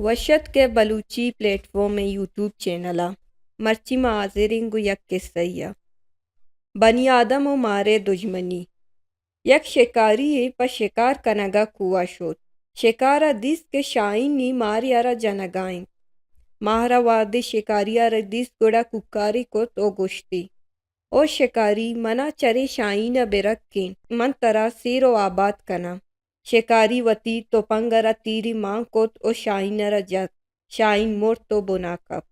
وش اتک ئے Balochi plate form ءِ یوٹیوب چینل ءَ۔ مرچی ما حاضر ایں گوں یک کسہ ءَ۔ بنی آدم ءُ مار ءِ دژمنی۔ یک شکاری یے پہ شکار کنگ ءَ کوہ ءَ شت۔ شکار ءَ دیست کہ شاہینی مارے ءَ را جنگ ءَ اِنت۔ مار ءَ وہدے شکاری ءَ را دیست گڑا کوکارے کت ءُ گوشتی، او شکاری، من ءَ چرے شاہین ءَ بہ رکین، من ترا سیر ءُ آباد کناں۔ شکاری وتی تپنگ ءَ را تیرے مان کت ءُ شاہین ءَ را جت۔ شاہین مرت ءُ بن ءَ کپت۔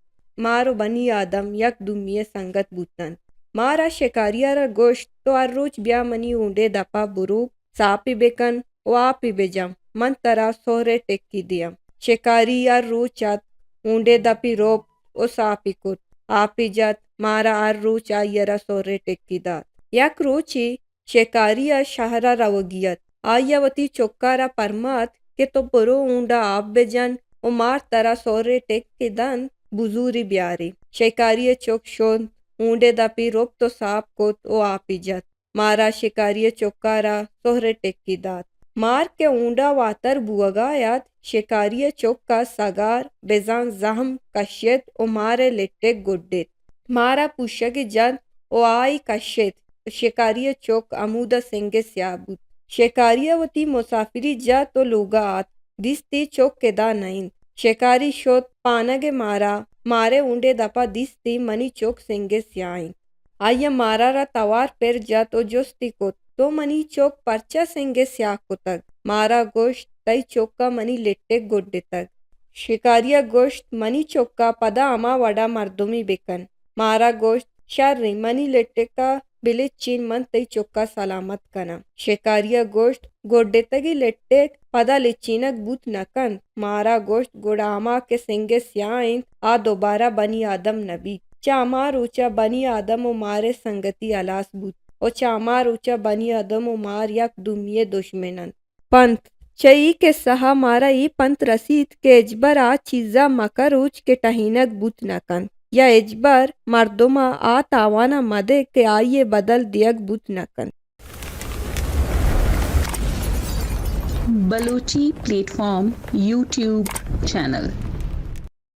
مار ءُ بنی آدم یک دومی ءِ سنگت بوت اَنت۔ مار ءَ شکاری ءَ را گوشت، تو ہر روچ بیا منی ہونڈ ءِ دپ ءَ برو، ساپے بہ کن ءُ آپے بہ جن، من ترا سہر ءِ ٹکی دیاں۔ شکاری ہر روچ اتک، ہونڈ ءِ دپ ءَ روپت ءُ ساپے کت، آپے جت، مار ءَ ہر روچ آئی ءَ را سہر ءِ ٹکی دات۔ یک روچے شکاری ءَ شہر ءَ روگی ات۔ آئی ءَ وتی چک ءَ را پرمات کہ تو برو ہونڈ ءَ آپ بہ جن ءُ مار ترا سہر ءِ ٹک کہ دنت، بزور ئے بیار ئے۔ شکاری ءِ چک شت، ہونڈ ءِ دپ ءَ رپت ءُ ساپ کت ءُ آپ ئے جت۔ مار ءَ شکاری ءِ چک ءَ را سہر ءِ ٹکی دات۔ مار کہ ہونڈ ءَ واتر بوگ ءَ ات، شکاری ءِ چک ءَ سگار بزاں زہم کشت ءُ مار ءِ لٹک گڈت۔ مار ءَ پوشگ ءَ جت ءُ آ ئے کشت۔ شکاری ءِ چک ہمود ءَ سنگ ءِ سیاہ بوت۔ شکاری ءَ وتی مسافری جت ءُ لوگ ءَ آتک، دیست ئے چک ادا نہ اِنت۔ شکاری شت پانگ ءَ مار ءَ، مار ءِ ہونڈ ءِ دپ ءَ دیست ئے منی چک سنگ ءِ سیاہ اِنت۔ آئی ءَ مار ءَ را توار پر جت ءُ جست ئے کت، تو منی چک پرچا سنگ ءِ سیاہ کتگ؟ مار ءَ گوشت، تئی چک ءَ منی لٹک گڈتگ۔ شکاری ءَ گوشت، منی چک ءَ پدا ہما وڑ ءَ مردمے بہ کن۔ مار ءَ گوشت، شر اِنت، منی لٹک ءَ بہ لچین، من تئی چک ءَ سلامت کناں۔ شکاری ءَ گوشت، گڈتگیں لٹک پدا لچینگ بوت نہ کنت۔ مار ءَ گوشت، گڑا ہما کہ سنگ ءِ سیاہ اِنت، آ دوبارہ بنی آدم نہ بیت۔ چہ ہما روچ ءَ بنی آدم ءُ مار ءِ سنگتی ہلاس بوت ءُ چہ ہما روچ ءَ بنی آدم ءُ مار یک دومی ءِ دژمن اَنت۔ پنت۔ چہ اے کسہ ءَ مارا اے پنت رسیت کہ ہچبر آ چیز ءَ مکہ روچ کہ ٹہینگ بوت نہ کنت یا ہچبر مردم ءَ آ تاوان ءَ مدئے کہ آئی ءِ بدل دیگ بوت نہ کنت۔ Balochi plate form YouTube channel.